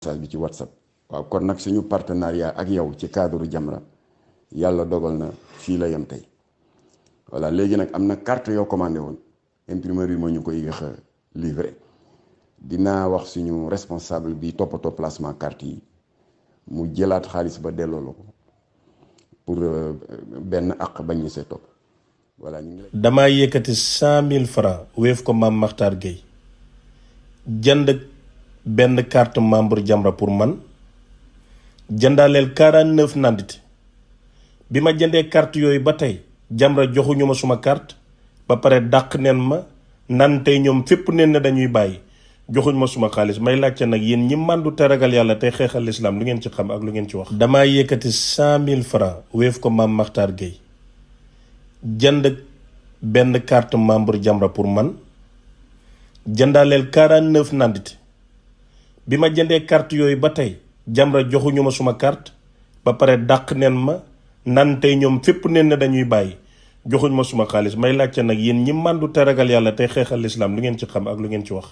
message bi ci WhatsApp. waaw kon nag suñu partenariat ak yow ci cadre Jamra yàlla dogal na fii la yem tey voilà léegi nag am na carte yoo commandé woon imprimeur bi moo ñu koy yéex a livré dinaa wax suñu responsable bi toppatoo placement carte yi mu jëlaat xaalis ba delloo la ko pour benn àq bañ ñu see topp voilà. damaa yëkkati 100 000 francs wéef ko Mame Makhtar Gueye jënd benn carte membre Jamra pour man jëndaaleel 49 nandite bi ma jëndee carte yooyu ba tey Jamra joxuñu ma suma carte ba pare dàq neen ma nan tey ñoom fépp neen na dañuy bàyyi joxuñ ma suma xaalis may laajte nag yéen ñi màndu te ragal yàlla tey xeexal lislaam lu ngeen ci xam ak lu ngeen ci wax. damaa yëkkati 100 000 francs wéef ko Mame Makhtar Gueye jënd benn carte membre Jamra pour man jëndaaleel 49 nandite bi ma jëndee carte yooyu ba tey Jamra joxuñu ma suma carte ba pare dàq neen ma nan tey ñoom fépp neen na dañuy bàyyi joxuñ ma suma xaalis may laajte nag yéen ñi màndu te ragal yàlla tey xeexal lislaam lu ngeen ci xam ak lu ngeen ci wax.